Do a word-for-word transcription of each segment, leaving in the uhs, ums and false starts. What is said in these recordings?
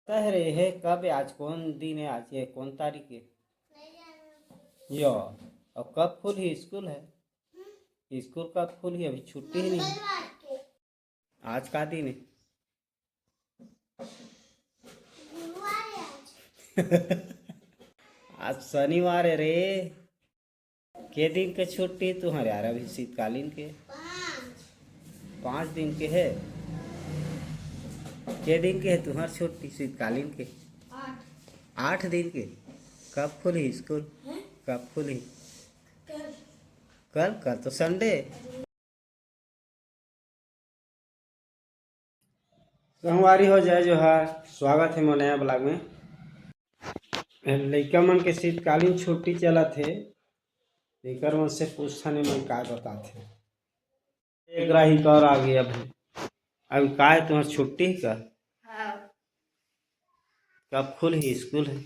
तहरे हे कब हे? आज कौन दिन हे? आज ये कौन तारीख हे? यो, अब कब खुलही स्कूल हे? स्कूल कब खुलही? अभी छुट्टी ही नहीं। आज का दिन हे? आज शनिवार हे रे। के दिन के छुट्टी तुंहर यार अभी शीतकालीन के? पाँच दिन के हे। के दिन के हे तुंहर छुट्टी शीतकालीन के? आठ दिन के। कब खुलही स्कूल? कब खुलही? कल। कल तो संडे। संगवारी हो, जय जोहार, स्वागत हे मोर नया vlog में। लइका मन के शीतकालीन छुट्टी चलत हे, एकर मन से पूछथन, एमन का बताथे। एक ग्राहक और आ गया भाई। अभी का हे, तुंहर छुट्टी हे का? हाँ। कब खुलही स्कूल हे?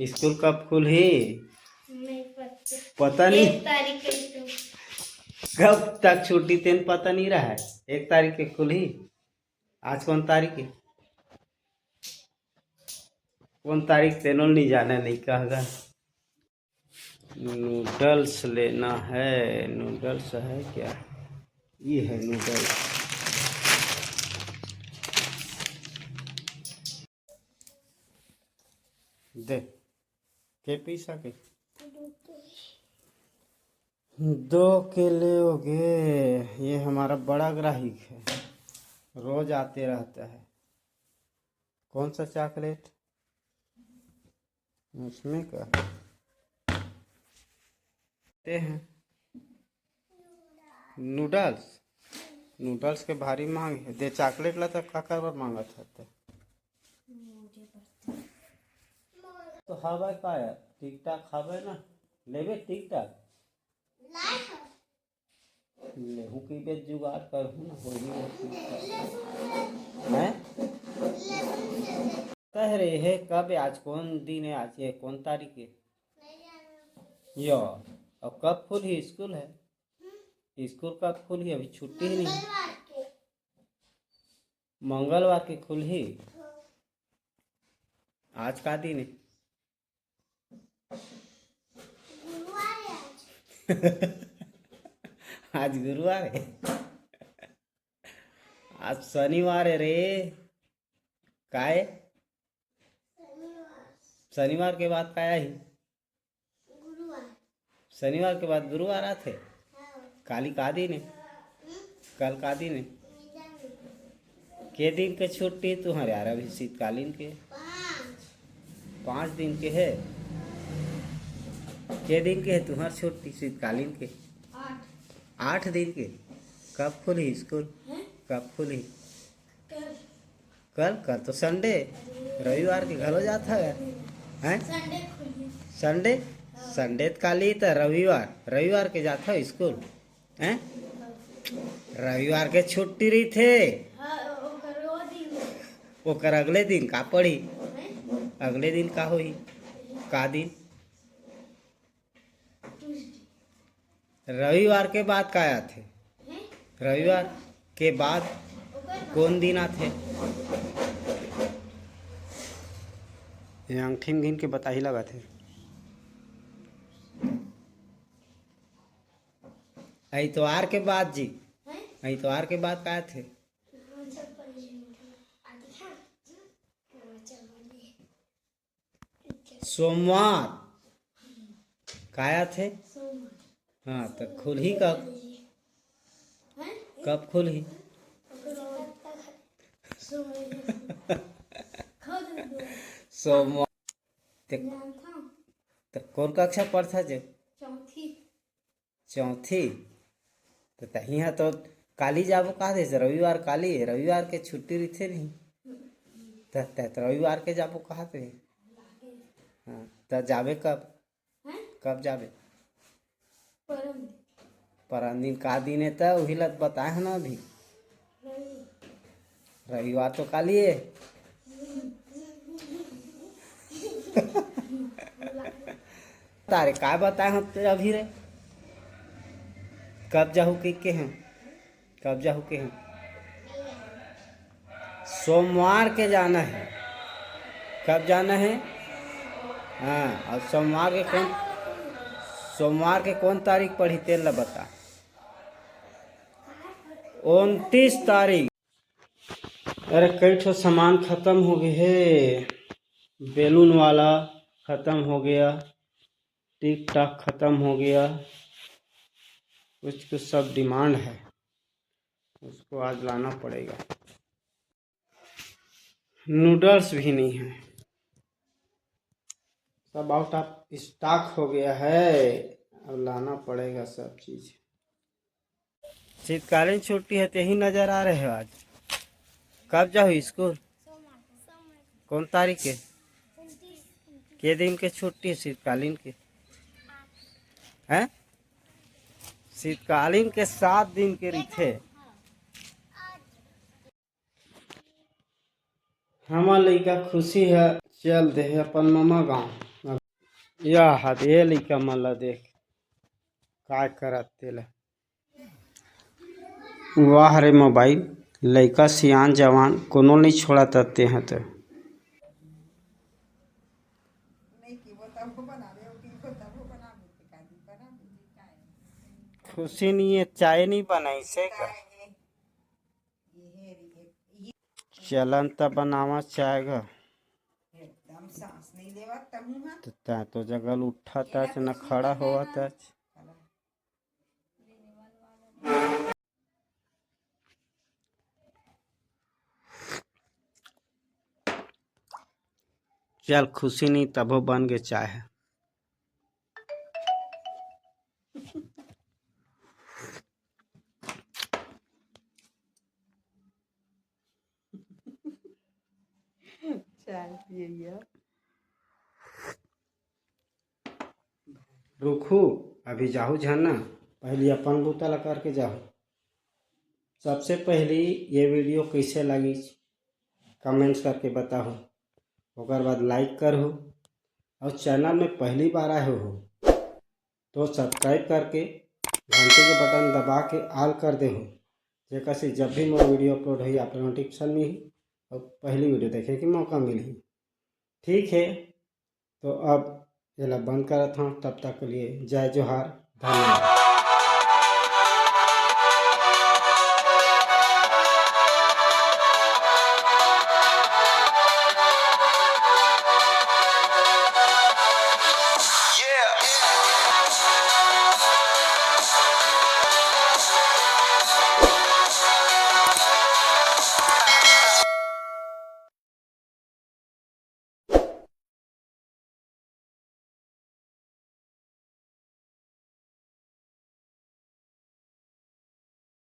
स्कूल कब खुलही? नहीं पता। पता नहीं। एक तारीख के तो। कब तक छुट्टी तेन पता नहीं रहा हे। एक तारीख के खुलही। आज कौन तारीख हे? कौन तारीख तेनो नहीं जाने, नहीं कहगा। नूडल्स लेना है। नूडल्स है क्या? ये है नूडल्स। दे। के पीस हे के? दो के लोगे। ये हमारा बड़ा ग्राहक है, रोज आते रहता है। कौन सा चॉकलेट? इसमें का ते हैं नूडल्स। नूडल्स के भारी मांग हे। दे चॉकलेट ला तो काकर बर मांगत हे ते? तो हवा का यार, टिक टाक हवा ना, लेबे टिक टाक। लेहू की बे जुगाड़ करहूँ ना, होही ना। हैं? कह रहे हे कब हे? आज कौन दिन हे? आज ये कौन तारीख हे? यो, अब कब खुलही स्कूल हे? स्कूल कब खुलही? अभी छुट्टी ही नहीं। मंगलवार के खुलही। आज का दिन हे? आज गुरुवार हे। आज शनिवार हे रे। काय? शनिवार के बाद काय आही? शनिवार के बाद गुरुवार आथे। काली का दिन हे? कल का दिन हे? के दिन के छुट्टी तुंहर यार अभी शीतकालीन के? पाँच दिन के हे। के दिन के हे तुंहर छुट्टी शीतकालीन के? आठ दिन के। कब खुलही स्कूल? कब खुलही? कल। कल तो संडे, रविवार के घलो जात हवे। हैं? संडे? संडे त काली त रविवार, रविवार के जात हवे स्कूल। हैं? रविवार के छुट्टी रहिथे। ओकर अगले दिन का पढ़ी? अगले दिन का होही? का दिन? रविवार के बाद का आथे? रविवार के बाद कौन दिन आथे? ये अंगठी म घिन के बताही लगाथे। अइतवार के बाद जी, अइतवार के बाद का आथे? सोमवार। काय आथे? हाँ, त खुलही कब? कब खुलही? सोमवार। ते, ते कौन कक्षा पढ़था जे? चौथी। त तहीं ह तो काली जाबो कहा देस, रविवार काली, रविवार के छुट्टी रहिथे नहीं। त, त, त रविवार के जाबो कहा दे। हाँ, त जाबे कब? कब जाबे? परम दिन का दिन हे त उही ला बताए हन ना अभी। रविवार तो काली हे। तारे का बताए हन ते अभी रे? कब जाहू के, के हैं? कब जाहू के हैं? सोमवार के जाना है। कब जाना है? हाँ, और सोमवार के कौन, सोमवार के कौन तारीख पड़ी, तेन ला बता। उनतीस तारीख। अरे, कई ठो सामान खत्म हो गए हे। बैलून वाला खत्म हो गया, टिक टाक खत्म हो गया, कुछ कुछ सब डिमांड है, उसको आज लाना पड़ेगा। नूडल्स भी नहीं है, सब आउट ऑफ स्टॉक हो गया है। अब लाना पड़ेगा सब चीज। शीतकालीन छुट्टी है, तेही नजर आ रहे हो आज। कब जाओ स्कूल? कौन तारीख के? के दिन के छुट्टी है शीतकालीन के? हैं? शीतकालीन के सात दिन के रिथे। हमर लइका खुशी है, चल दे अपन ममा गाँव। यह हद, ये लइका मन ला देख, काय करत तेला। वाह रे मोबाइल, लइका सियान जवान कोनो नहीं छोड़ा तते हैं तो। खुशी नहीं है, चाय नहीं बनाई से का? चलन त बनावा चाय ग। एकदम सांस नहीं लेवा तहूँ हा। त तैं तो जगल उठा ताच, न खड़ा होवा ताच। चल, खुशी नहीं तभो बन गे चाय है। चाय पियैया। रुकहू, अभी जाहू झन ना, पहली अपन बूता ला करके जाहू। सबसे पहली ये वीडियो कैसे लगी, कमेंट्स करके बताहू। ओकर बाद लाइक करहू, और चैनल में पहली बार आए हो तो सब्सक्राइब करके घंटी के बटन दबा के ऑल कर देहू, जेकर से जब भी मोर वीडियो अपलोड होही, आप नोटिफिकेशन मिलही और पहली वीडियो देखे के मौका मिलही। ठीक है, तो अब एला बंद करत हूँ। तब तक के लिए जय जोहार, धन्यवाद।